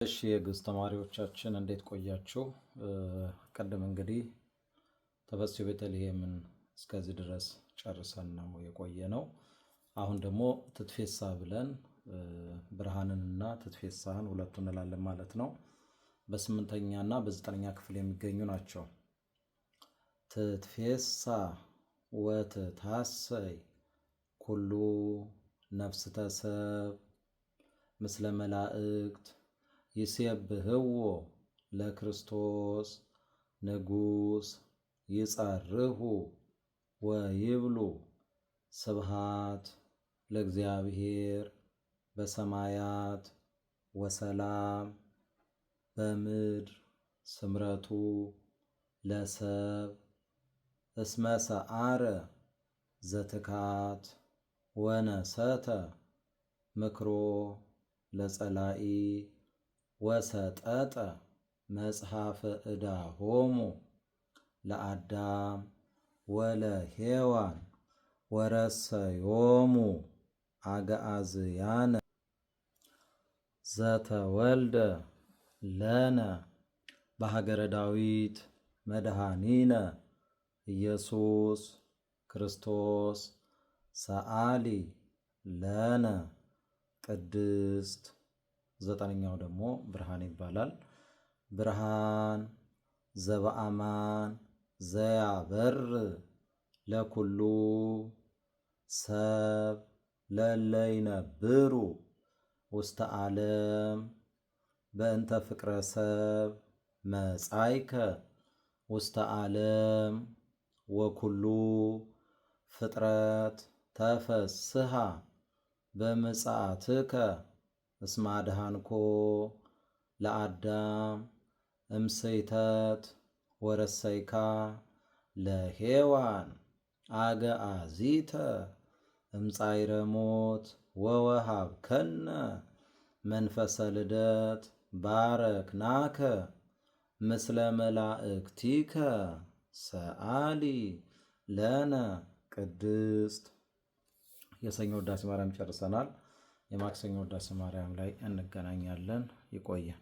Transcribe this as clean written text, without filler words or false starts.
እሺ የግዕዝ ተማሪዎቻችን እንዴት ቆያችሁ? ቅድም እንግዲህ ተፈሥሒ ቤተልሔምን እስከዚህ ድረስ ጨርሰን ነው የቆየ ነው። አሁን ደግሞ ትትፌሳ ብለን ብርሃንንና ትትፌሳን ሁለቱ እንላለን ማለት ነው። በስምንተኛ እና በዘጠነኛ ክፍል የሚገኙ ናቸው። ትትፌሳ ወትታሰይ ኩሉ ነፍስተ ሰብ ምስለ መላእክት ይሴብህዎ ለክርስቶስ ንጉሥ ይጸርሁ ወይብሉ ስብሃት ለእግዚአብሔር በሰማያት ወሰላም በምድር ስምረቱ ለሰብ እስመ ሰዓረ ዘትካት ወነሰተ ምክሮ ለጸላኢ ወሰጠጠ መጽሐፈ ዕዳሆሙ ለአዳም ወለሔዋን ወረሰዮሙ አግዓዝያነ ዘተወልደ ለነ በሀገረ ዳዊት መድኃኒነ ኢየሱስ ክርስቶስ ሰአሊ ለነ ቅድስት። ዘጠነኛው ደግሞ ብርሃን ይባላል። ብርሃን ዘበአማን ዘያበር ለኩሉ ሰብ ለለይነብሩ ውስተ ዓለም በእንተ ፍቅረ ሰብ መጻይከ ውስተ ዓለም ወኩሉ ፍጥረት ተፈስሃ በምጽአትከ እስመ አድኃንኮ ለአዳም እምስሕተት ወረሰይካ ለሔዋን አገአዚተ እምጻይረ ሞት ወወሃብከነ መንፈሰ ልደት ባረክናከ ምስለ መላእክቲከ ሰአሊ ለነ ቅድስት። የሰኞ ውዳሴ ማርያም ጨርሰናል። የማክሰኞ ውዳሴ ማርያም ላይ እንገናኛለን። ይቆየን።